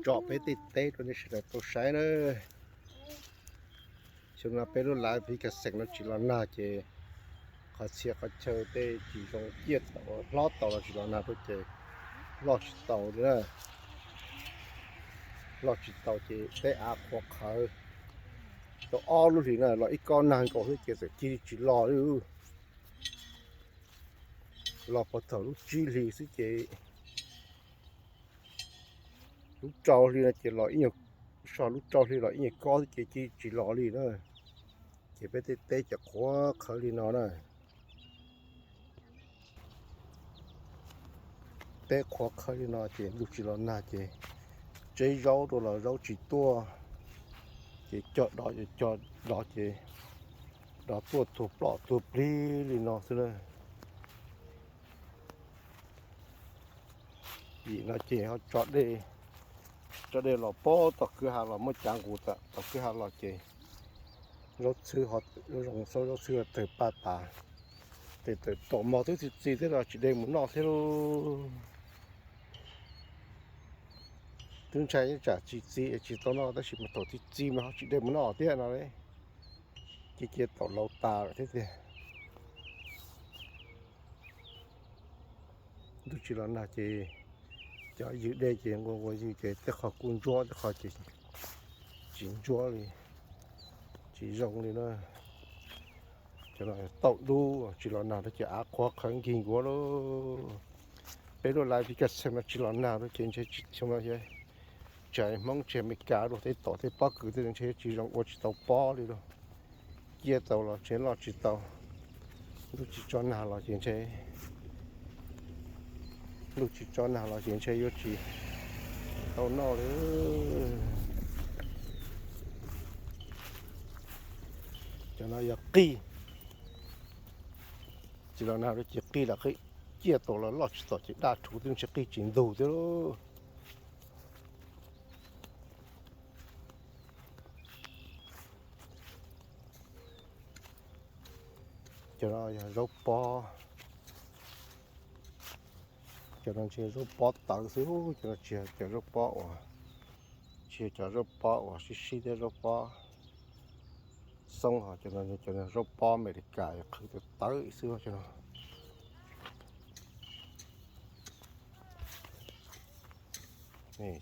tso peb tej teb rau nej sawv daws tau saib na. Xyoo no peb lub live pib ka xeem no tsis los nag ces qhov txhia qhov chaw tej tsis zoo ciaj tau hlob tau los tsis los nag rau ces loj tsis tau li na. Loj tsis tau ces tej av qhuav qhawv tau ob lub hlis na los ib kob nag nkaus xwb ces txawm cia li tsis los li. Los puag thaum lub tsib hlis xwb ces lub rau hli no ces los ib nyuag, so lub rau hli los ib nyuag kob xwb ces cia li tsis los li na. Ces peb tej teb ces qhuav qhawv li no na. Teb qhuav qhawv li no ces ntuj tsis los nag ces tseb zaub rau los zaub tsis tuaj, ces cog dov ces cog dov ces dov tuaj tuag ploj tuag plig li no xwb na. Yim no ces ho tso dej, tso dej los pab tom kwj ha los muaj cav nqus tom kwj ha los ces zaub txhwb ho, zaub zoo xab zaub txhwb ho tawg paj tas. Ces tawm tom mos twb txi txiv thiab los tsis de mus noj thiab lauj. Twb ntshai tsam tsis txiv es tsis tau noj tab sis mas thaum txi txiv mas ho tsis de mus noj thiab no li. Ces cia tom laus tas lawm thiab tiag. Ntuj tsis los nag ces cov ywg dej ces nqua nqua ywg ces tej qho kuj ntsuab tej qho ces tsis ntsuab li, tsis zoo li na. Cov no tau dub tsis los nag no ces av qhuav qhawv nkig nkuav lauj. Peb lub live pib ka xeem no tsis los nag no ces ntshe tsis xyoo no thiab. Tseem Hmoob tseem Amelikas luag tej tom tej pob kws tej ntshe tsis zoo ua tsis tau pob li lauj. Ciaj tau los ntshe loj tsis tau. Ntuj tsis tso nag los ces ntshe, ntuj tsis tso nag los ces ntshe yuav tsis tau noj li. Cov no yog qij, tsis los nag ces qij los qij, ciaj tau los loj tsis tau ces daj rhuv twb ntshe qij tsis ntug thiab lauj. Cov no yog zaub pob, cov no ntshe zaub pob tawv xwb, cov no tsis yog cov zaub pob uas, tsis yog cov zaub pob uas sib sib thiab zaub pob xoob ho, cov no cov zaub pob Amelikas qhwv tawv tawv xwb cov no.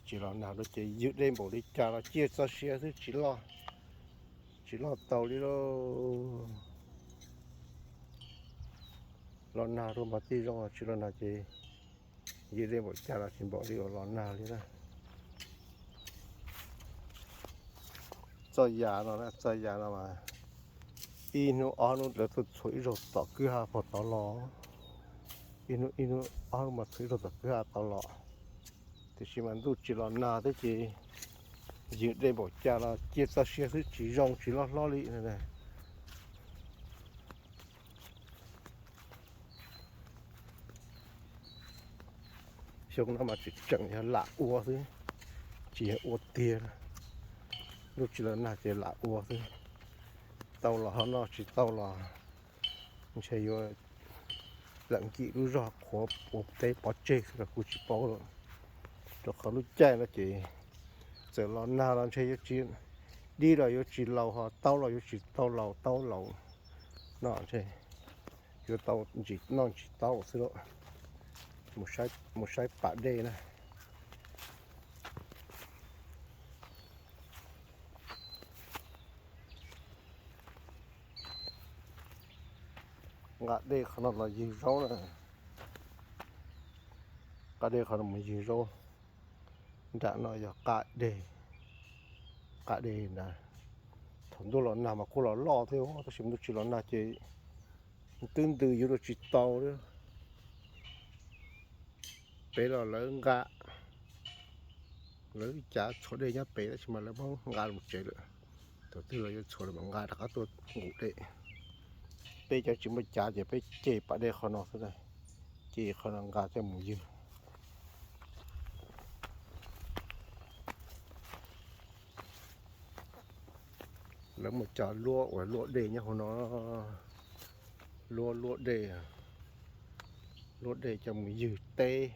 Tsis los nag no ces ywg dej npaum li cas los ciaj txoj sia xwb tsis loj, tsis loj tau li lauj. Los nag rau mas tij zoo, tsis los nag ces ywg dej npaum cas los tsis npaum li uas los nag li na. Txoj yam no, txoj yam no mas ib hnub ob hnub lawv tuaj txhuam ib zaug tom kwj ha puag tod los, ib hnub ib hnub ob hnub mas txhuam ib zaug tom kwj ha tod los. Tiam sis mas ntuj tsis los nag thiab ces ywg dej npaum cas los ciaj txoj sia xwb tsis zoo tsis loj hlob li. Xyoo no mas tseem tseem yog lam ua xwb, tsis yog ua tiag. Ntuj tsis los nag ces lam ua xwb, tau los ho noj tsis tau los ntshe yuav lam nkim lub zog qhuav ua teb pov tseg xwb los kuj tsis paub lawm. Rau qhov lub caij no ces txawm los nag los ntshe yuav tsis, dib los yuav tsis laus ho taub los yuav tsis tau laus, taub laus no ntshe yuav tau ntsis noj ntsis taub xwb lauj. Mus saib pas dej na. Nqa dej qhov no los ywg zaub na. Nqa dej qhov no mus ywg zaub. Nram no yog qab deg, qab deg na. Thaum ntuj los nag mas kuj los loj thiab tab sis ntuj tsis los nag ces twb ntws yuav luag tsis tau li. Pem los lawv nqa, lawv cav txhuam dej nyob pem tab sis mas lawv muab nqa mus tsev lawm. Thaum twg los yuav txhuam lawm mam nqa rov qab tuaj nqus dej. Peb cov tsis muaj cav ces peb ceg pas dej qhov no xwb, ceg qhov no nqa coj mus ywg. Lawv muaj cov luab uas luab dej nyob hauv no, luab luab dej, luab dej coj mus ywg teb.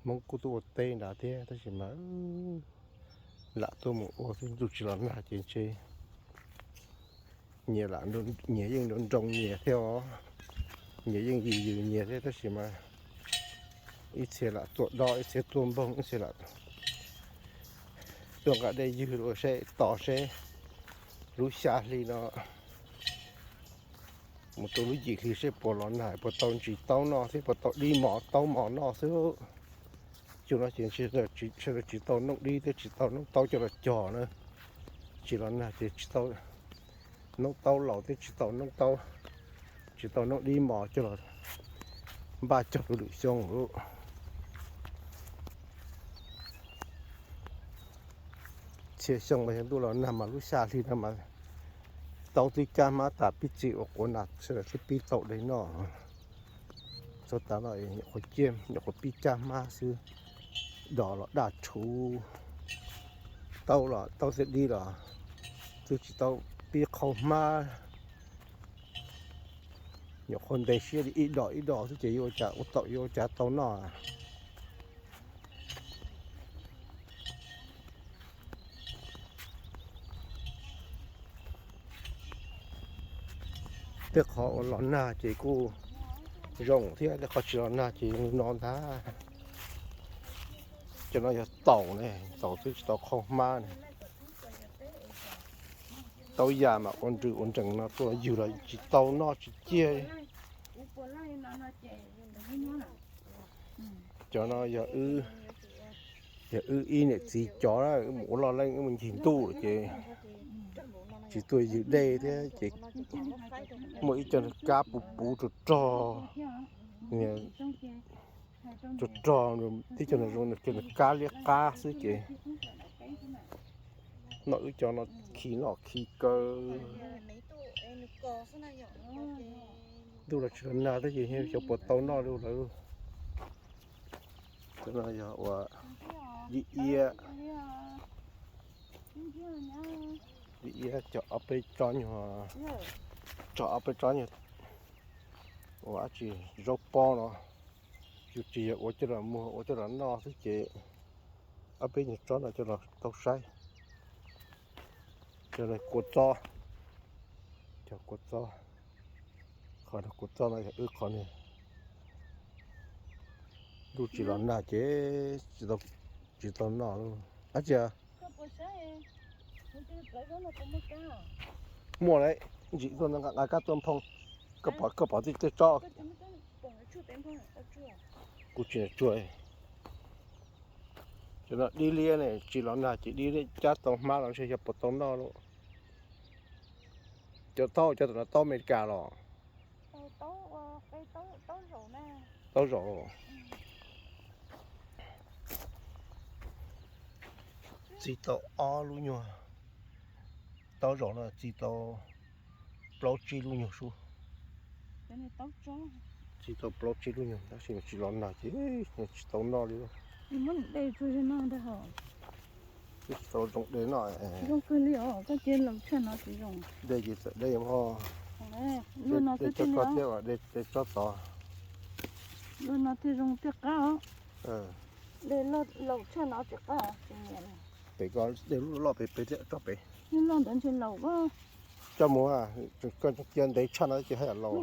Hmoob kuj tuaj ua teb nrad thiab tab sis mas lam tuaj mus ua xwb, ntuj tsis los nag ces ntshe nyias lam, nyias yeej nroo nroo nyias thiab os, nyias yeej yws yws nyias thiab tab sis mas ib txhia lam tuaj dob, ib txhia tuaj npoog, ib txhia lam tuaj nqa dej ywg rau seb tos seb lub xya hli no mus rau lub yim hli seb puas los nag, puas tau ntsis taub noj thiab puas tau dib mos taub mos noj xwb. Cuag no ces sawv daws tsis tau noob dib thiab tsis tau noob taub coj los cog na. Tsis los nag ces tsis tau noob taub laus thiab tsis tau noob taub, tsis tau noob dib mos coj los npaj cog rau lwm xyoo lawm. Txhia xyoo mas yog ntuj los nag mas lub xya hli no mas taub twb cab hmab tas pib txi ua quav nag sawv daws thiaj pib tau dej noj. Txog tav no nyuam qhuav ciaj, nyuam qhuav pib cab hmab xwb, dos los daj rhuv, taub los taub thiab dib los twb tsis tau pib qhau hmab. Nyuam qhuav ntes siab li ib dos ib dos xwb ces yuav ua cas ua tau, yuav ua cas tau noj. Tej qhov uas los nag ces kuj zoo thiab, tej qhov tsis los nag ces zoo no ntag. Cov no yog taum ne, taum twb tsis tau qhau hmab ne. Taub ya mas ua nrws ua nrees no tuaj ywg los tsis tau noj tsis ciaj. Cov no yog wb ib niam txiv cov, wb mus ua loj leej wb mus ncig ntuj lawm ces tsis tuaj ywg dej thiab ces muaj ib co kab puv puv rog rog, rog rog tib co zoo kab liab qab xwb ces noj wb cov no khi noj khi kaw. Ntuj los tsis los nag thiab ces xyov puas tau noj li lawm. Cov no yog ua dib iab, dib iab cog ob peb tsob nyuag, tso ob peb tsob nyuag ua dab tsi, zaub pob no, yus tsis yog ua coj los muag, ua coj los noj xwb ces ob peb nyuag tsob no coj los tau saib. Cov no kua txob, cov kua txob, qhov no kua txob no yog wb qhov no. Ntuj tsis los nag ces tsis tau noj dab tsi. Muaj lawm, ntsim tuaj nqa kab tuaj nphoo, koj pom tej tsob. Kuv tsis tsuag. Cov no dib liab ne, tsis los nag ces dib liab cab tau hmab los ntshe xyov puas tau noj lauj. Cov taub, cov tom no taub Amelikas los? Taub zaum. Txi tau ob lub nyuag, taub zaum no txi tau plaub tsib lub nyuag sub. Txi tau plaub tsib lub nyuag tab sis tsis los nag ces tsis tau noj li. Twb tsis tau zoo de noj. Dej ces txawm deb, dej tsob thiab, dej tsob tod. Pem ko dej loj loj pem pem thiab tsob pem. Coj mus, koj cia ntev tshaj no ces haj yam laus.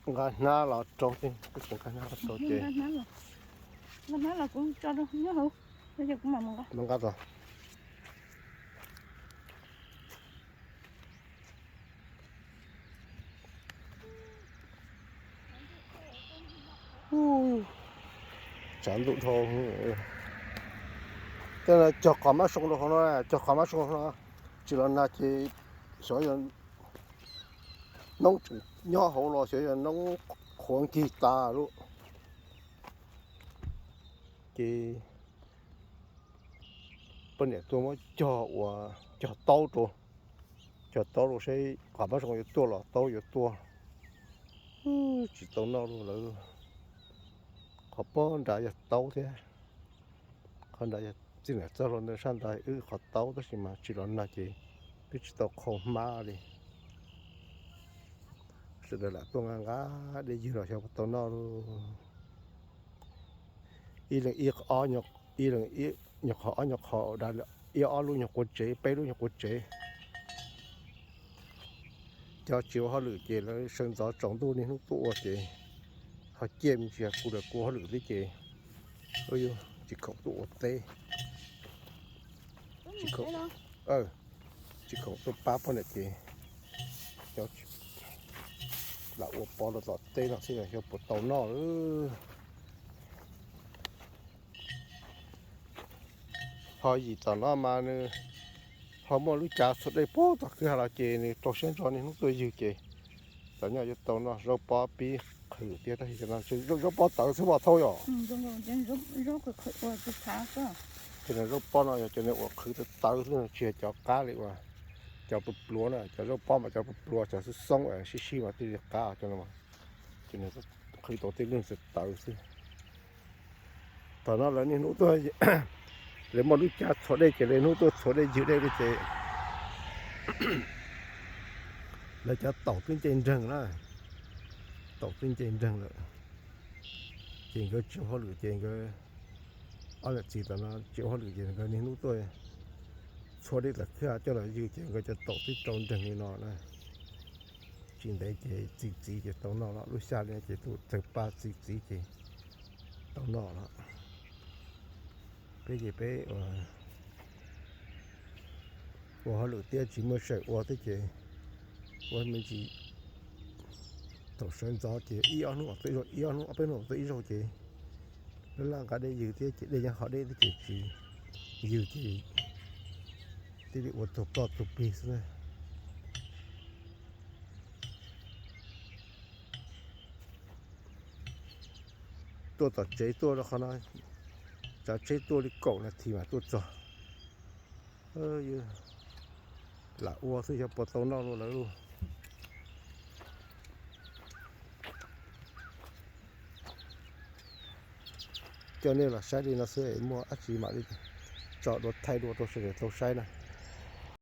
Nqa hnab los rau, nqa hnab los rau ces. Nqa tos. Tsav ntuj dhau. Tej no cog qhov mab soo rau hauv no, cog qhov mab soo no, tsis los nag ces xyov yog noob tseem nyob hauv los xyov yog noob qhuav nkig tas lawm. Ces poj niam tuaj muab cog ua, cog taub rau, cog taub rau seb qhov mab soo yuav tuaj los taub yuav tuaj. Tsis tau noj li lawm. Qhov pob nrad yog taub thiab, qhov nrad yog txij nram txoj hlua ntawd sab nrad wb qhov taub tab sis mas tsis los nag ces Twb tsis tau qhau hmab li. Sawv daws lam tuaj nqa nqa dej ywg los xyov puas tau noj lauj. Ib leeg ib, ib leeg ib nyuag qhov ob nyuag qhov, ib ob lub nyuag quav tsev, peb lub nyuag quav tsev. Cov tsis ua hauj lwm ces lawv sawv ntxov tsaus ntuj niaj hnub tuaj ua ces ho ciaj me ntsis, kuv lawv kuv hauj lwm thiab ces tsis khoom tuaj ua teb, tsis khoom tuaj pab poj niam ces cov lam ua pov rau tom teb no xwb xyov puas tau noj lawm. Ho yim tom no mas nws ho muaj lub cav txhua dej puag tom kwj ha los ces nws rau siab ntso niaj hnub tuaj ywg ces tam nyob yuav tau noj zaub pob pib qhwv thiab tab sis zaub pob tawv xwb mas thauj yom. Ces zaub pob no yog cov nws ua qhwv tawv tawv xwb, tsis yog cov qab li uas cov pluav pluav na, cov zaub pob mas cov pluav pluav cov xoob xoob sib sib mas thiaj li qab, cov no ces nws qhwv tau tej lub tawv tawv xwb. Thaum no lawv niaj hnub tuaj, lawv muaj lub cav txhua dej ces lawv hnub tuaj txhua dej ywg dej li ces lawv cov taum twb nce nreeg na, taum twb nce nreeg lawm. Ces nkawd tsis ua hauj lwm ces nkawd, ob niam txiv tom no tsis ua hauj lwm ces nkawd niaj hnub tuaj txhua dej tom kwj ha coj los ywg ces nkawd cov taum twb rau nreeg li no na. Tsis ntev ces txi txiv ces tau noj los, lub xya li ces tus tawg pa txi txiv ces tau noj los. Peb ces peb ua hauj lwm thiab tsis muaj sij hawm ua thiab ces ua me ntsis thaum sawv ntxov ces ib ob hnub tuaj ib zaug, ib ob hnub ob peb hnub tuaj ib zaug ces laj laj nqa dej ywg thiab ces dej nyob hauv dej thiab ces tsis ywg ces thiaj li ua tug ploj tug plig xwb na. Tuaj tom tsev tuaj rau qhov no, tsav tsheb tuaj li kaum nas this mas tuaj txog. Lam ua xwb xyov puas tau noj lauj lawv lauj. Coj nej los saib li no xwb es muaj dab tsi mam li tso dua thaij dua rau sawv daws tau saib na.